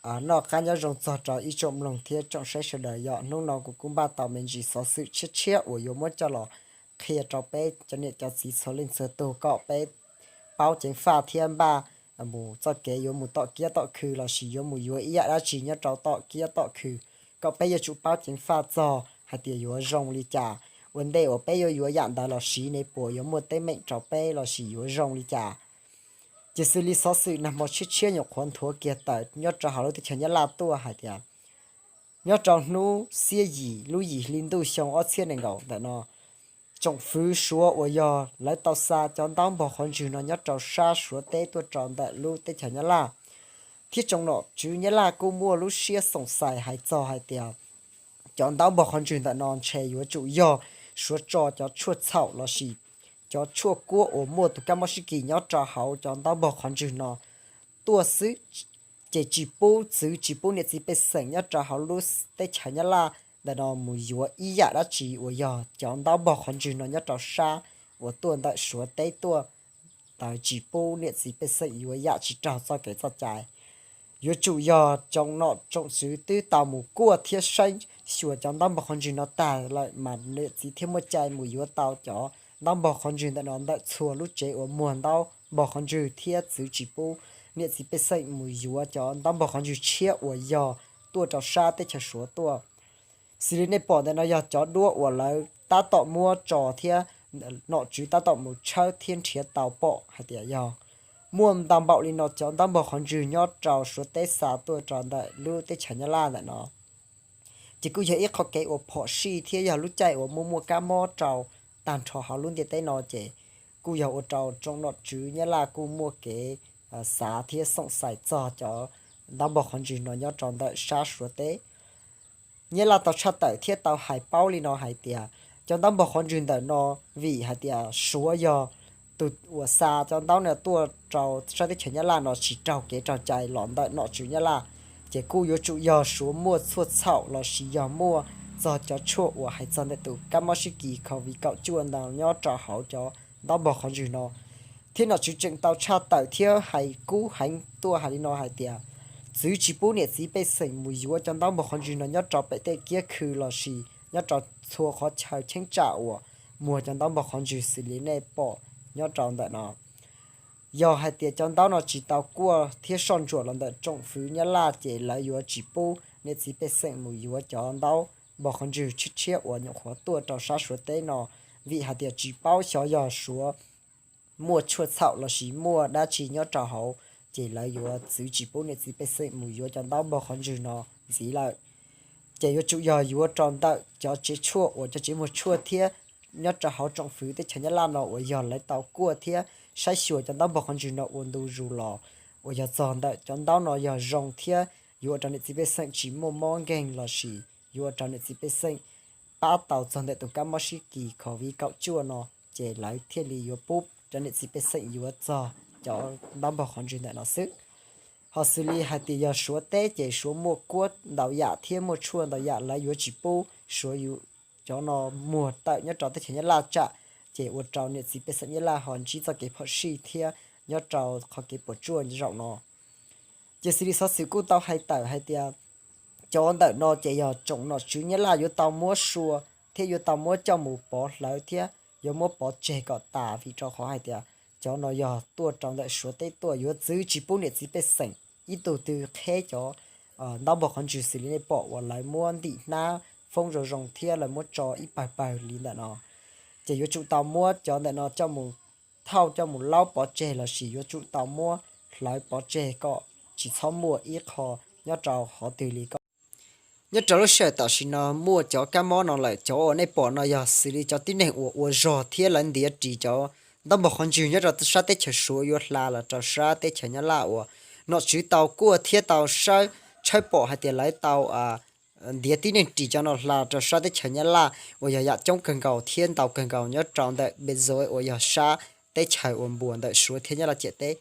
Noj qab nyob zoo txog rau ib tsoom mloog thiab tsoom saib sawv daws. Yog hnub no kuv kuj npaj tau me ntsis xov xwm tshiab tshiab uas yuav muab coj los qhia rau peb cov niam cov txiv txhua leej txhua tus kom peb paub ceev faj thiab npaj mus txoj kev yuav mus tom kiab tom khw lossis yuav mus yuav ib yam dab tsi nyob rau tom kiab tom khw, kom peb yuav tsum paub ceev faj txog hais tias yuav zoo li cas. Ua ntej uas peb yuav yuav yam ntawd los siv ne puas yuav muaj teeb meem rau peb lossis yuav zoo li cas. Ces xws li xov xwm nag hmo tshiab tshiab nyuam qhuav nthuav kiag tawm nyob rau hauv lub teb chaws Nyab Laj tuaj hais tias nyob rau hnub xiab yim lub yim hli ntuj xyoo ob txhiab nees nkaum ntawm no, tsoom fwv Suav uas yog lawv tau xa cov ntaub npog qhov ntswg no nyob rau sab Suav teb tuaj rau ntawm lub teb chaws Nyab Laj, thiab tsoom nom tswv Nyab Laj kuj muaj lub siab xoom xais hais txog hais tias cov ntaub npog qhov ntswg ntawm no ntshe yuav tsum yog Suav tso cov tshuaj txhaum lossis cov tshuaj kuab uas muaj tus kab mob sib kis nyob rau hauv cov ntaub npog qhov ntswg no tuaj xwb, ces tsis pub txwv tsis pub niam txiv pej xeem nyob rau hauv lub teb chaws Nyab Laj ntawm no mus yuav ib yam dab tsi uas yog cov ntaub npog qhov ntswg no nyob rau sab uas tuaj ntawm Suav teb tuaj ntawd, tsis pub niam txiv pej xeem yuav yam tsis raug txoj kev txoj cai. Yuav tsum yog tsoom nom tsoom tswv twb tau mus kuaj thiab saib xyuas cov ntaub npog qhov ntswg no tag lawm mas niam txiv thiaj muaj cai mus yuav tau cov ntaub npog qhov ntswg ntawm no ntawm txhua lub tsev uas muag ntaub npog qhov ntswg thiab txwv tsis pub niam txiv pej xeem mus yuav cov ntaub npog qhov ntswg tshiab uas yog tuaj rau sab teb chaws Suav tuaj. Xws li nej pom ntawm no yog cov duab uas lawv tab tom muab tso thiab nom tswv tab tom mus tshawb thiab nrhiav tau pom hais tias yog muaj ntau npaum li no cov ntaub npog qhov ntswg nyob rau Suav teb xa tuaj rau ntawm lub teb chaws Nyab Laj ntawm no. Ces kuj yog ib qho kev uas phom sij thiab yog lub caij uas muaj muaj kab mob rau tag nrho hauv lub ntiaj teb no ces kuj yog ua rau tsoom nom tswv Nyab Laj kuj muaj kev xav thiab xoom xais txog cov ntaub npog qhov ntswg no nyob rau ntawm sab Suav teb. Nyab Laj tau tshaj tawm thiab tau hais paub li no hais tias cov ntaub npog qhov ntswg ntawm no vim hais tias Suav yog tus uas xa cov ntaub no tuaj rau sab teb chaws Nyab Laj no tsis raug kev raug cai los ntawm nom tswv Nyab Laj, ces kuj yuav tsum yog Suav muaj tshuaj txhaum lossis yog muaj txog cov tshuaj uas hais txog ntawm tus kab mob sib kis COVID kaum cuaj ntawd nyob rau hauv cov ntaub npog qhov ntswg no. Thiab nom tswv tseem tau tshaj tawm thiab hais kub heev tuaj hais li no hais tias txwv tsis pub niam txiv pej xeem mus yuav cov ntaub npog qhov ntswg no nyob rau pem tej kiab khw lossis nyob rau txhua qhov chaw cheeb tsam uas muag cov ntaub npog qhov ntswg xws li nej pom nyob rau ntawm no. Yog hais tias cov ntaub no tsis tau kuaj thiab soj ntsuam los ntawm tsoom fwv Nyab Laj ces lawv yuav tsis pub niam txiv pej xeem mus yuav cov ntaub npog qhov ntswg tshiab tshiab uas nyuam qhuav tuaj rau sab Suav teb no, vim hais tias tsis paub xyov yog Suav muaj tshuaj txhaum lossis muaj dab tsi nyob rau hauv, ces lawv yuav txwv tsis pub niam txiv pej xeem mus yuav cov ntaub npog qhov ntswg no ntxiv lawm. Ces yuav tsum yog yuav rau ntawm cov tsev tshuaj uas cov tsev muag tshuaj thiab nyob rau hauv tsoom fwv teb chaws Nyab Laj no uas yog lawv tau kuaj thiab saib xyuas cov ntaub npog qhov ntswg no ua ntu zus los, uas yog txog ntawm cov ntaub no yog zoo thiab yuav ua rau niam txiv pej xeem tsis muaj mob nkeeg lossis yuav ua rau niam txiv pej xeem pab tau txog ntawm tus kab mob sib kis COVID kaum cuaj no, ces lawv thiaj li yuav pub cov niam txiv pej xeem yuav txog cov ntaub npog qhov ntswg ntawm no xwb. Ho xws li hais tias yog Suav teb ces Suav muaj kuab ntau yam thiab muaj tshuaj ntau yam, lawv yuav tsis pub Suav yuav cov no muag tawm nyob rau teb chaws Nyab Laj tsam ces ua rau niam txiv pej xeem Nyab Laj ho ntsib txoj kev phom sij thiab nyob rau qhov kev puas tsuaj zaum no. Ces xws li xov xwm kuj tau hais tawm hais tias cov ntawm no ces yog tsoom nom tswv Nyab Laj yuav tau muab sua thiab yuav tau muab coj mus pov hlawv thiab yuav muab pov tseg kom tas, vim rau qhov hais tias cov no yog tuaj rau ntawm Suav teb tuaj, yuav txwv tsis pub niam txiv pej xeem ib tug twg qheb cov ntaub npog qhov ntswg xws li nej pom uas lawv muab ntim hnab foob zoo zoo thiab lawv muab tso ib pawg pawg li ntawm no. Ces yuav tsum tau muab cov ntawm no coj mus thauj coj mus laub pov tseg lossis yuav tsum tau muab hlawv pov tseg kom tsis txhob muaj ib qho nyob rau qhov twg li ko. Nyob rau lub sij hawm tam sim no muaj cov kab mob no lawm, cov uas nej pom no yog xws li cov tib neeg uas ua zog thiab lawv ntiav ris cov ntaub npog qhov ntswg nyob rau sab teb chaws Suav yuav hla los rau sab teb chaws Nyab Laj uas nom tswv tau kuaj thiab tau tshawb pom hais tias lawv tau ntiav tib neeg ris cov no hla rau sab teb chaws Nyab Laj uas yog yam coob kawg nkaus thiab ntau kawg nkaus nyob rau ntawm Npezov uas yog sab teb chaws uas npuas ntawm Suav thiab Nyab Laj ciam teb.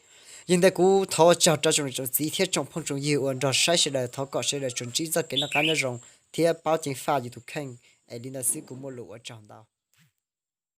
Yog li ntawd kuv thov tsaug rau tsoom niam tsoom txiv thiab tsoom phooj tsoom ywg uas nrog saib sawv daws, thov kom sawv daws tsuas ntsib txoj kev noj qab nyob zoo thiab paub ceev faj yus tus kheej. Es li ntawd xwb kuv muaj lus ua tsaug ntau.